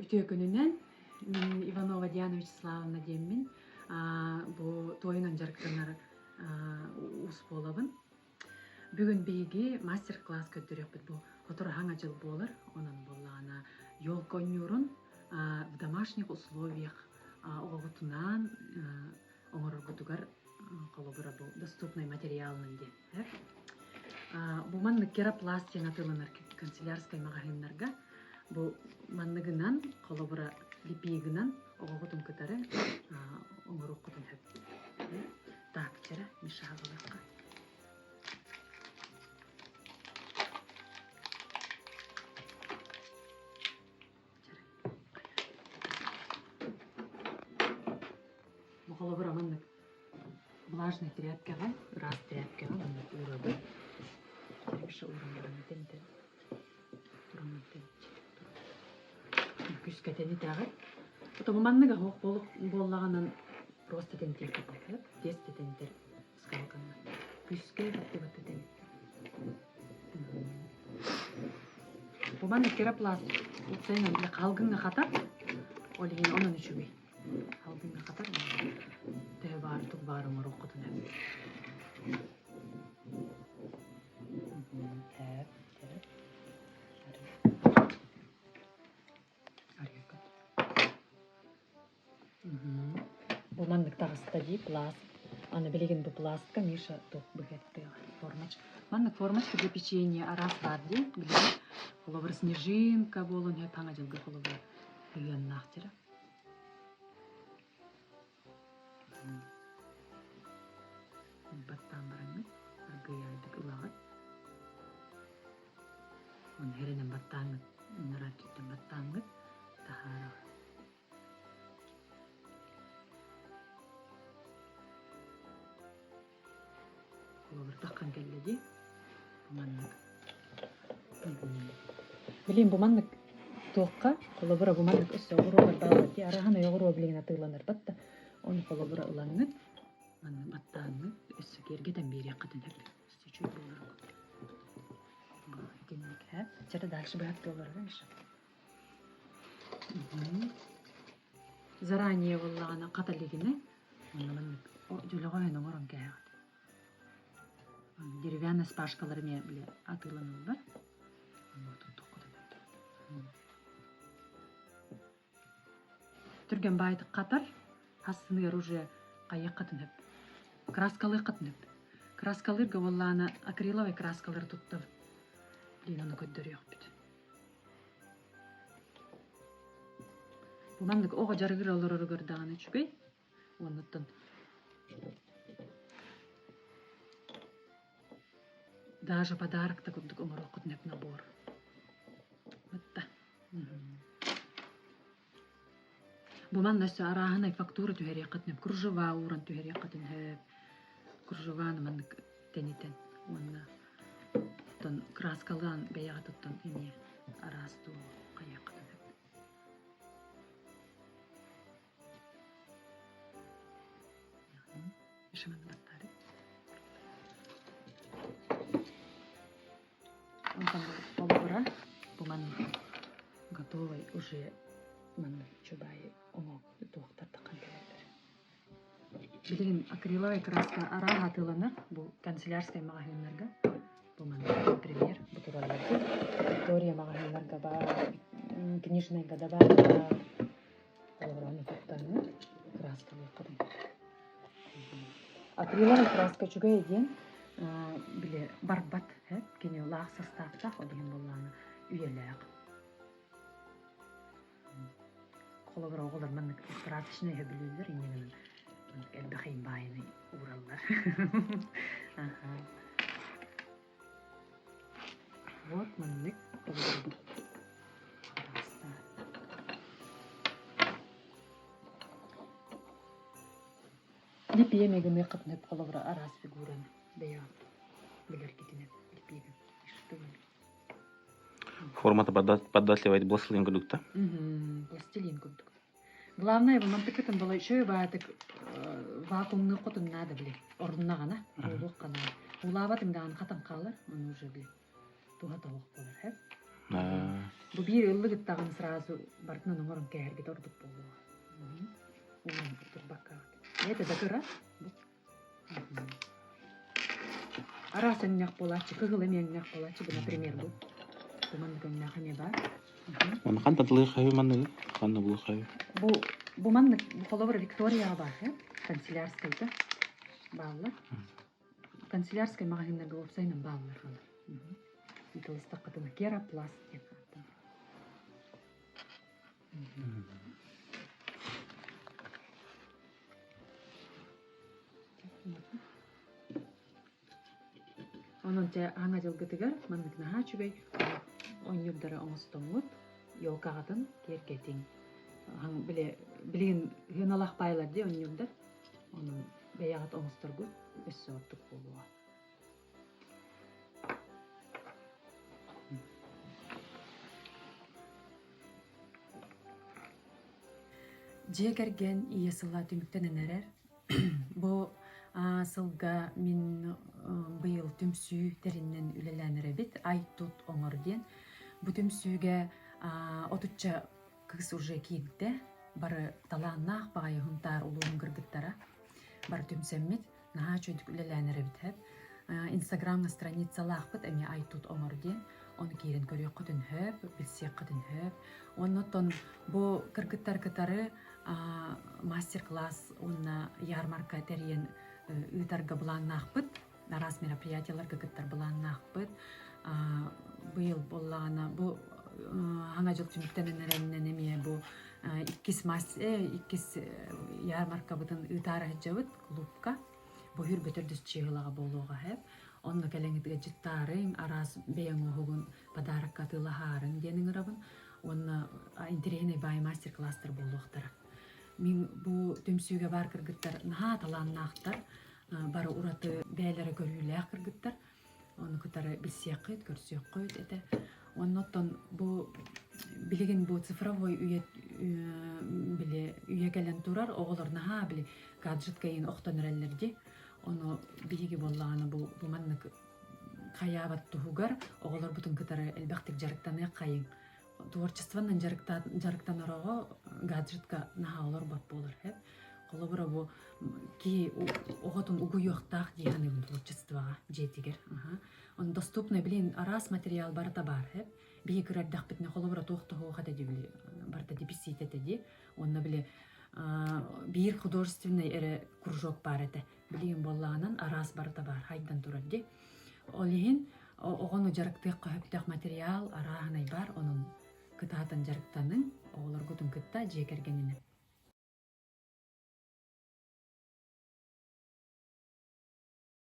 Үтүө күнүнэн. Мин Иванова Диана Вячеславовна диэммин. Бу туойунан дьарыктанар уус буолабын. Бүгүн биһиги мастер-класс көрдөрүөхпүт бу сотору хаҥа дьыл буолар. Онон буоллаҕына елка оонньуурун в домашних условиях оҕоҕутунаан оҥороргутугар холобура бу доступный материалынан диэн Бу маннык керапласт диэн атыыланар канцелярскай маҕаһыыннарга бу манныгынан холобура липигынан оҕоҕутун кытары оҥоруоххутун сөп. Так, вчера мешалалахха. Бу холобура маннык влажный тряпкаҕа, ыраас тряпкаҕа маннык уурабыт. Тряпка ууран баран тэнтэн туран күскэтэн итэҕит. Потом маннык аһох буоллаҕынан просто тэнтиэххэ тиэс тэнтэр скалканна. Күскэ баттыбатты тэнтэр. Бу маннык керапласт уопсайынан халгыҥҥа хатар, ол иһин онон үчүгэй. Халгыҥҥа хатар төһө баар тугу баар оҥоруоххутун сөп. Бу маннык таҕыста дии пласт. Аны билигин бу пластка Миша туох быһыаттыаҕа формочка. Маннык формочка для печенья араас баар дии. Билигин холобур снежинка буолун сөп хаҥа дьылга холобура сыһыаннаах дьара. Баттаан бараҥҥыт аргыйаайдык ылаҕыт. Оны эрэнэн баттааҥҥыт, ынырар өттүттэн баттааҥҥыт таһаараҕыт. Холобур таххан кэллэ дии. Бу маннык. Билин бу маннык туохха холобура бу маннык өссө оҕуруолар бааллар дии. Араһан оҕуруо билигин атыыланарбат да. Ону холобура ылаҥҥыт, маннык баттааҥҥыт өссө киэргэтэн биэриэххитин сөп. Өссө үчүгэй буолар Бу итинник һэ. Чэ дальше быһат буолар Миша. Заранее буоллаҕына хата илигинэ онно маннык дьөлөҕөһүн оҥорон кээһэҕит. Деревянный шпажкалар эмиэ били атыыланаллар. Түргэн баайдык хатар, хассыныгар уже хайыаххытын сөп. Краскалыаххытын сөп. Краскалыырга буоллаҕына акриловай краскалары туттабыт. Блин, ону көрдөрүөхпүт. Бу маннык оҕо дьарыгыра олороругар даҕаны үчүгэй. Уоннуттан даже подарок да курдук оҥоруоххутун сөп набор. Батта. Бу манна өссө арааһынай фактура түһэриэххитин сөп, кружева ууран түһэриэххитин сөп. Кружеваны маннык тэнитэн уонна оттон краскалаан бэйэҕит оттон эмиэ араас дуу хайыаххытын сөп. Онтон холобура бу маннык готовый уже маннык чубайы оҥо туохтар таххан кэлэллэр. Билигин акриловай краска арааһа атыыланар бу канцелярскай маҕаһыыннарга. Бу маннык, например, бу тураллар Виктория маҕаһыыннарга баар, книжныйга да баар. Холобура, ону туттаҥҥыт краскалыаххытын. Акриловай краска үчүгэй диэн били барбат кини лаах састааптаах ол иһин буоллаҕына үйэлээх. Холобура, оҕолор маннык красочнай сөбүлүүллэр, инньэ гынан маннык элбэх баайыны уураллар. Аха. Вот маннык олорбут. Липиэм эгыныаххытын сөп холобура араас фигураны бэйэҕит билэргитинэн липиэгин Формата податливает пластилин курдук да? Пластилин курдук. Главное, мантыкытын была еще баатык вакуумный хотун надо били. Оруннаҕына, уулуоххана. Уулаабатыҥ даҕаны хатан хаалар, ону уже били туһа тоһох буолар, һэ? Бу биир ыллыгыттаҕын сразу барытынан оҥорон кээһэргит ордук буолуоҕа. Ууран турбаккаҕыт. Это да кыра. Араас өҥнөөх буолааччы, кыһыл эмиэ өҥнөөх буолааччы. Бу, например, бу. Бу маннык өҥнөөх эмиэ баар. Оны хантан тылыыр манныгы? Ханна булуоххайы? Бу бу маннык бу холобура Викторияҕа баар, э? Канцелярскайда бааллар. Канцелярскай маҕаһыыннарга уопсайынан бааллар балар. Ыытылыстаххытына Керапласт диэн ааттанар. Онон дьэ аҥа дьылгытыгар маннык наһаа үчүгэй оонньуурдары оҥостоммут елкаҕытын киэргэтиҥ. Били билигин сыаналаах баайлар дии оонньуурдар. Онон бэйэҕит оҥосторгут өссө ордук буолуоҕа. Дьиэ кэргэн ийэ сыла түмүктэнэн эрэр. Бу сылга мин быйыл түмсүү тэринэн үлэлээн эрэбит. Ай-тут оҥор диэн. Бу түмсүүгэ отучча кыыс уже киирдэ. Бары талааннаах баҕайы Һунтаар улууһун кыргыттара. Бары түмсэммит, наһаа үчүгэйдик үлэлээн эрэбит һэп. Инстаграмҥа страницалаахпыт эмиэ Ай-тут оҥор диэн. Ону киирэн көрүөххүтүн сөп, билсиэххитин сөп. Уонна оттон бу кыргыттар кытары мастер-класс уонна ярмарка тэрийэн ыытарга былааннаахпыт. Араас мероприятиеларга кыттар былааннаахпыт. Быйыл буоллаҕына бу хаҥа дьыл түмүктэнэн эрэннэн эмиэ бу иккис иккис ярмаркабытын ыытаары сылдьабыт клубка. Бу хүрбөтөрдөс чыыһылаҕа буолуоҕа сөп. Онно кэлэҥҥит ыалдьыттаарыҥ, араас бэйэҥ оһугун подарокка атыылаһаарыҥ диэн ыҥырабын. Уонна интэриэһинэй баай мастер-класстар буолуохтара. Мин бу түмсүүгэ баар кыргыттар наһаа талааннаахтар, бары ураты бэйэлэрэ көрүүлээх кыргыттар. Ону кытары билсиэххит, көрсүөххүт этэ. Уонна оттон бу билигин бу цифровой үйэ били үйэ кэлэн турар, оҕолор наһаа били гаджетка иин охтон эрэллэр дии. Ону биһиги буоллаҕына бу, бу маннык хайаабат туһугар оҕолорбутун кытары элбэхтик дьарыктаныаххайыҥ. Творчествонан дьарыктанар оҕо гаджетка наһаа олорбот буолар сөп. Холобура бу киһи оҕотун угуйуохтаах дии саныыбын творчествоҕа дьиэтигэр. Ону доступный блин араас материал барыта баар сөп. Биһи кыра эрдэхпитинэ холобура туох да суох этэ дии били барыта диписиит этэ дии. Уонна били биир художественный эрэ кружок баар этэ. Билигин буоллаҕынан араас барыта баар хайдан турар дии. Ол иһин оҕону дьарыктыахха сөптөөх материал арааһынай баар, онон кытаатан дьарыктаныҥ, оҕолоргутун кытта дьиэ кэргэнинэн.